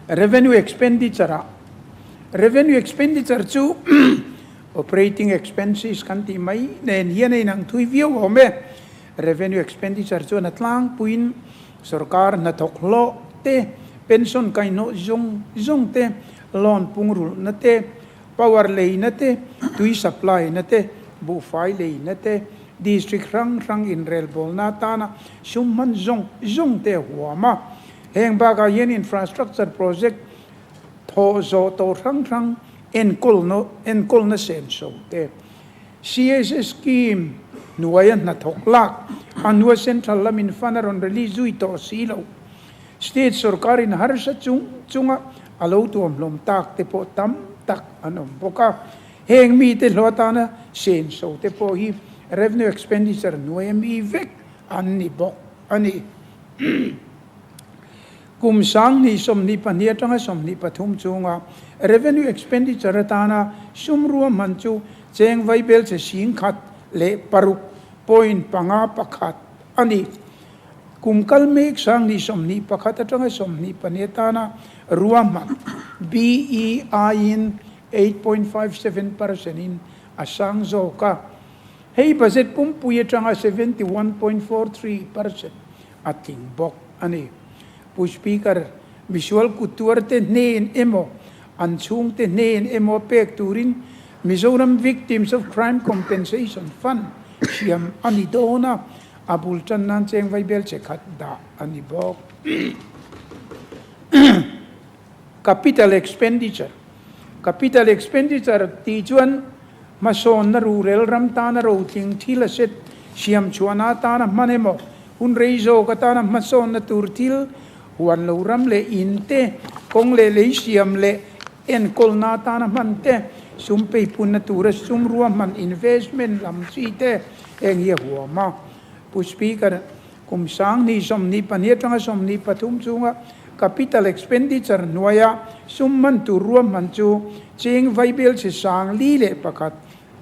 Revenue expenditure ah Revenue expenditure chu operating expenses kan tih mai nen hian a inang thui viau awm e. Revenue expenditure chuan a tlangpuiin sorkar hnathawk hlawh te, pension kainawh zawng zawng te, loan pungrulhna te, power leina te, tui supply na te, buhfai leina te, district hrang hrang inrelbawlna atana sum hman zawng zawng te a huam a. Heng bakah hian infrastructure project thawh zawh tawh hrang hrang enkawlna enkawlna senso te, CSS scheme hnuaia hnathawk lak a hnua central lamin fund a rawn release zui tawh si lo. State sorkarin harsa chung chunga a lo tuamhlawm tak te pawh tam tak an awm bawk a. Heng mite hlawh atana senso te pawh hi revenue expenditure hnuaia mi vek an ni bawk a ni. Kum 2022 atanga 23 chhunga revenue expenditure atana sum ruahman chu cheng vaibel che 1006 point panga pakhat a ni. Kum kal mek 2021 atanga 24 atana ruahman BEI-in 8.57% in a sang zawk a. Hei budget pumpui atanga 71.43% a tling bawk a ni. Pu Speaker, misual kuttuarte hnen emaw, an chhungte hnen emaw pek turin Mizoram Victims of Crime Compensation Fund siam a ni dawn a, a bul tan nan cheng vaibel che khat dah a ni bawk. Capital Expenditure, Capital Expenditure tih chuan hmasawnna rurel ram tana rotling thil a set siam chhuahna atana hman emaw, hun rei zawk atana hmasawnna tur thil, huan lo ram leh in te, kawng leh lei siam leh enkawlna atana hman te, sum peipunna tura sum ruahman investment lam chi te heng hi a huam a. Pu Speaker, Kum 2022 atanga 23 chhunga capital expenditure hnuaia sum hman tur ruahman chu cheng vaibel chi 401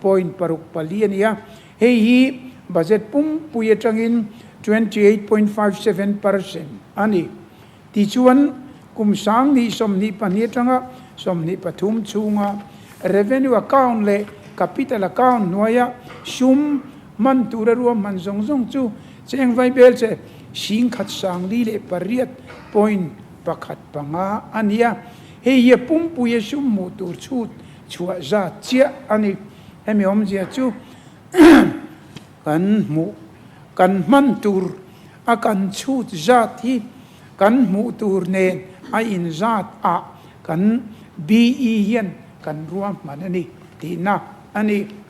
point paruk pali a ni a. Hei hi budget pumpui atangin 28.57% a ni. Tichuan, kum 2022 atanga 23 chhunga revenue account leh capital account hnuaia sum hman tura ruahman zawng zawng chu cheng vaibel che 10,408 point pakhat panga a ni a. Hei hi a pumpuia sum hmuh tur chhut chhuah zat chiah a ni. Hemi awmzia chu kan hmuh kan hman tur a kan chhut zat hi kan hmuh tur nen a inzat ah kan BE hian kan ruahman a ni tihna a ni.